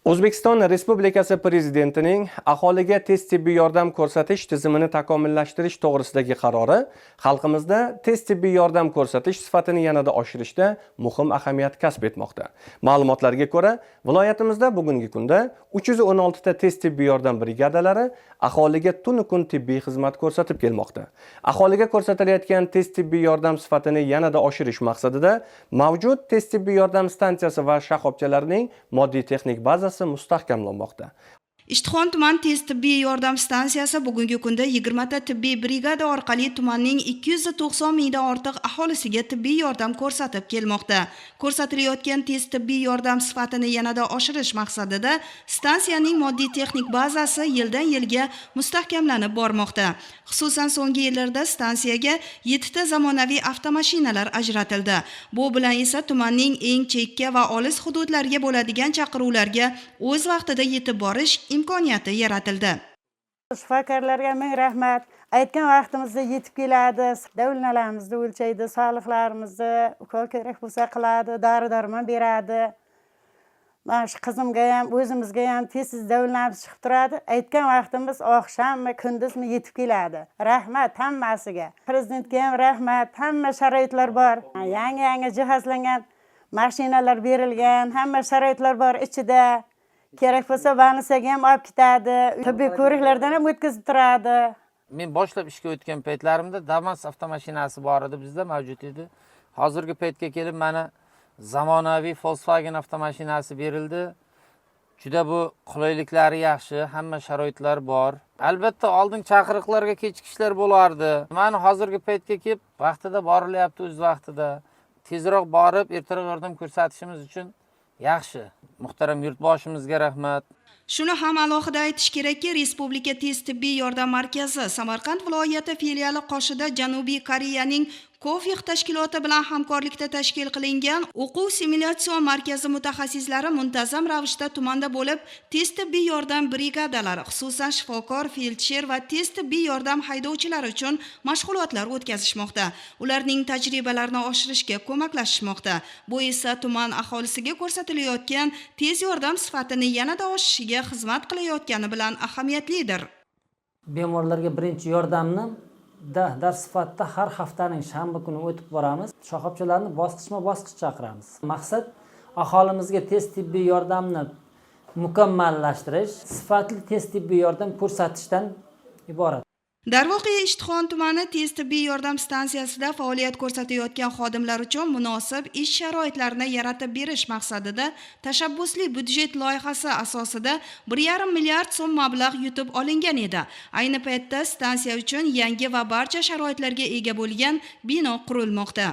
O'zbekiston Respublikasi Prezidentining aholiga tez tibbiy yordam ko'rsatish tizimini takomillashtirish to'g'risidagi qarori xalqimizda tez tibbiy yordam ko'rsatish sifatini yanada oshirishda muhim ahamiyat kasb etmoqda. Ma'lumotlarga ko'ra, viloyatimizda bugungi kunda 316 ta tez tibbiy yordam brigadalari aholiga tunu kun tibbiy xizmat ko'rsatib kelmoqda. Aholiga ko'rsatilayotgan tez tibbiy yordam sifatini yanada oshirish maqsadida mavjud tez tibbiy yordam stansiyasi va shoxobchalarining moddiy texnik bazasi mustahkamlanmoqda. Ishtixon tuman tez tibbiy yordam stansiyasi bugungi kunda 20 ta tibbiy brigada orqali tumanning 290 mingdan ortiq aholisiga tibbiy yordam ko'rsatib kelmoqda. Ko'rsatilayotgan tez tibbiy yordam sifatini yanada oshirish maqsadida stansiyaning moddiy texnik bazasi yildan yilga mustahkamlanib bormoqda. Xususan, so'nggi yillarda stansiyaga 7 ta zamonaviy avtomashinalar ajratildi. Bu bilan esa tumanning eng chekka va olis hududlarga bo'ladigan chaqiruvlarga o'z vaqtida yetib borish imkoniyati yaratildi. Shifokorlarga ming rahmat. Aytgan vaqtimizda yetib keladi. Давления larimizni o'lchaydi, sog'liqlarimizni, ukol kerak bo'lsa qiladi, dori darmon beradi. Mana shu qizimga ham, o'zimizga ham tez tez давления miz chiqib turadi. Aytgan vaqtimiz oqshommi, kunduzmi yetib keladi. Rahmat hammasiga. Prezidentga ham rahmat. Hamma sharoitlar bor. Yangi yangi jihozlangan mashinalar berilgan, hamma sharoitlar bor ichida. Kerak bo'lsa, больница ga ham olib ketadi, tibbiy ko'riklardan ham o'tkazib turadi. Men boshlab ishga o'tgan paytlarimda Damas avtomashinasi bor edi, bizda mavjud edi. Hozirgi paytga kelib mana zamonaviy Volkswagen avtomashinasi berildi. Juda bu qulayliklari yaxshi, hamma sharoitlar bor. Albatta, oldin chaqiriqlarga kechikishlar bo'lardi. Mana hozirgi paytga kelib vaqtida borilyapti, o'z vaqtida. Tezroq borib, ertaroq yordam ko'rsatishimiz uchun yaxshi. Muhtaram yurtboshimizga rahmat. Shuni ham alohida aytish kerakki, Respublika tez tibbiy yordam markazi Samarqand viloyati filiali qoshida Janubiy Koreyaning KOFIH tashkiloti bilan hamkorlikda tashkil qilingan o'quv simulyatsion markazi mutaxassislari muntazam ravishda tumanda bo'lib, tez tibbiy yordam brigadalari, xususan, shifokor, feldsher va tez tibbiy yordam haydovchilari uchun mashg'ulotlar o'tkazishmoqda. Ularning tajribalarini oshirishga ko'maklashishmoqda. Bu esa tuman aholisiga ko'rsatilayotgan tez yordam sifatini yanada oshishiga xizmat qilayotgani bilan ahamiyatlidir. Bemorlarga birinchi yordamni dars sifatida har haftaning shanba kuni o'tib boramiz. Shoxobchalarni bosqichma bosqich chaqiramiz. Maqsad aholimizga tez tibbiy yordamni mukammallashtirish, sifatli tez tibbiy yordam ko'rsatishdan iborat. Darvoqe, Ishtixon tumani tez tibbiy yordam stansiyasida faoliyat ko'rsatayotgan xodimlar uchun munosib ish sharoitlarini yaratib berish maqsadida tashabbusli byudjet loyihasi asosida 1,5 milliard so'm mablag' yutib olingan edi. Ayni paytda stansiya uchun yangi va barcha sharoitlarga ega bo'lgan bino qurilmoqda.